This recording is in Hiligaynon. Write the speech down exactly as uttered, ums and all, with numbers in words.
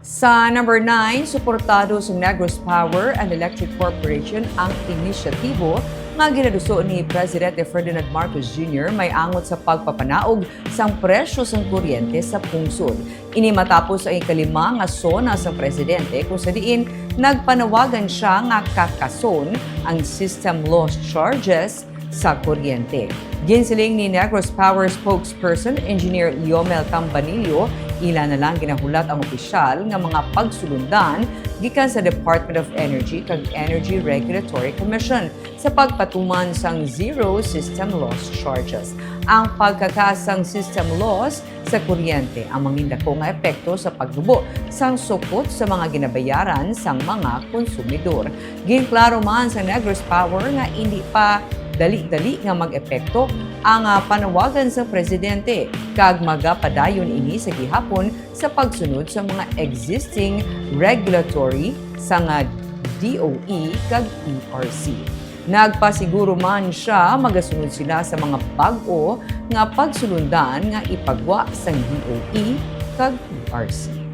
Sa number nine, suportado sang Negros Power and Electric Corporation ang inisyatibo nga ginaduso ni Presidente Ferdinand Marcos Junior may angot sa pagpapanaog sang presyo sang kuryente sa pungsod. Ini matapos ang ikalima nga SONA sang presidente, kung sa diin nagpanawagan sia nga kakason ang system loss charges sa kuryente. Ginsiling ni Negros Power spokesperson Engineer Yomel Tambanillo, ila na lang ginahulat ang opisyal nga mga pagsulundan gikan sa Department of Energy kag Energy Regulatory Commission sa pagpatuman sang zero system loss charges. Ang pagkakas sang system loss sa kuryente ang mangindako nga epekto sa pagtubo sang sukot sa mga ginabayaran sang mga konsumidor. Ginklaro man sa Negros Power nga indi pa dali-dali nga mag-epekto ang, ah, panawagan sang presidente, kag magapadayon ini sa gihapon sa pagsunod sa mga existing regulatory sang, ah, D O E kag E R C. Nagpasiguro man sia magasunod sila sa mga bag-o nga pagsulundan nga ipagwa sang D O E kag E R C.